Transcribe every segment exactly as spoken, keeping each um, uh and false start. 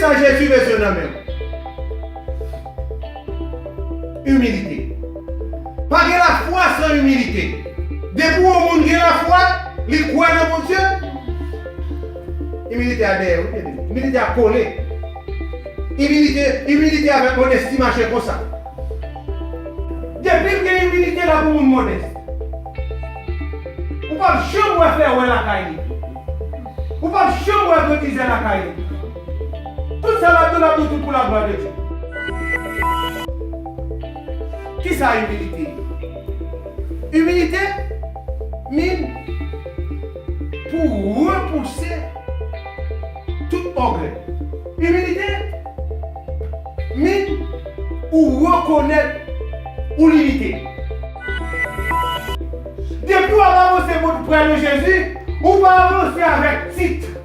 Sa Jezi bezwen nan men w. Imilite. Pa gen lafwa san imilite. Depi yon moun gen lafwa, li kwè nan Bondye, imilite a dèyè, wi, byeneme. Imilite a kole. Imilite, imilite avèk modesti mache konsa. Depi l gen imilite, l ap yon moun modès. Ou p ap janm wè fè wè lakay li. Ou p ap janm wè gwo mizè lakay li. Tout sa l ap di, l ap di tout pou laglwa de Dye. Kisa imilite ye? Imilite mean pou repouse tout ògèy. Imilite mean ou rekonèt ou limite. Depi w ap avanse pou prè de Jezi, ou pa avanse avèk tit.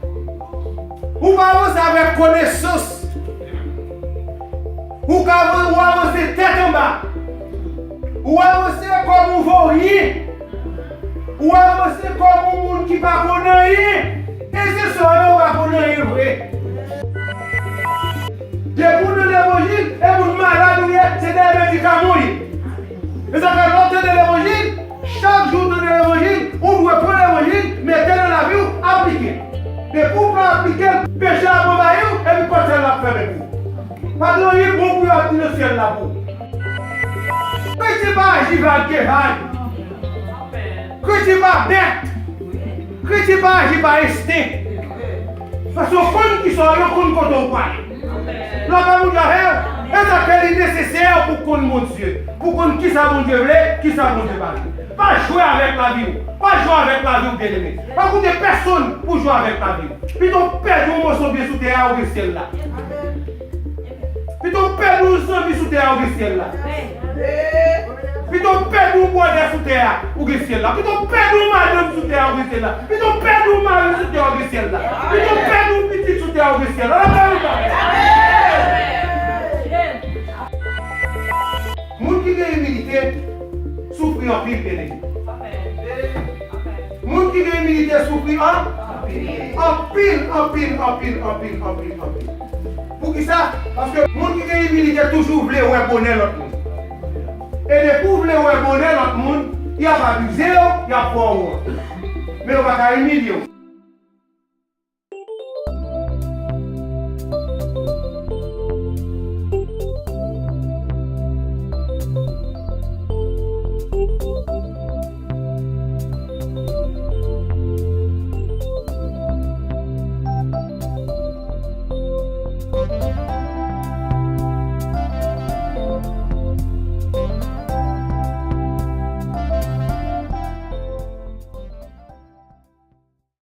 Ou pa avanse avèk konesans. Ou ka avan-, ou avanse tèt anba. Ou avanse kòm yon voryen. Ou avanse kòm yon moun ki pa konn anyen. E se sa w ye, ou pa konn anyen vre. Depi w nan levanjil, e moun malad ou ye, se dèyè medikaman w ye. E sa fè lè w tande levanjil, chak jou w tande levanjil, ou dwe pran levanjil, mete nan lavi w, aplike. Depi w pa aplike l, peche ap anvayi w, epi pòt syèl la ap fèmen pou ou. Pa gen anyen bon pou yo ap di nan syèl la pou ou. Kretyen pa aji vag ke vag. Kretyen pa bèt. Kretyen pa aji pa ensten. Paske w konn kisa w ye, w konn kote w prale. Lapè Bondye avè w. E sa fè li nesesè pou w konn Bondye, pou w konn kisa Bondye vle, kisa Bondye pa vle. Pa jwe avèk lavi w. Pa jwe avèk lavi w, byeneme. Pa koute pèsonn pou jwe avèk lavi w. Pito w pèdi yon moso byen sou tè a, ou gen syèl la. Pito w pèdi yon zanmi sou tè a, ou gen syèl la. Pito w pèdi yon bwòdè sou tè a, ou gen syèl la. Pito w pèdi yon madanm sou tè a, ou gen syèl la. Pito w pèdi yon mari sou tè a, ou gen syèl la. Pito w pèdi yon pitit sou tè a, ou gen syèl la. Lapè Bondye avè w. Moun ki gen imilite soufri anpil, byeneme. Moun ki gen imilite soufri an-, anpil, anpil, anpil, anpil, anpil, anpil, anpil. Poukisa? Paske moun ki gen imilite toujou vle wè bonè lòt moun. E depi w vle wè bonè lòt moun, y ap abize w, y ap fè w wont. Men yo pa ka imilye w.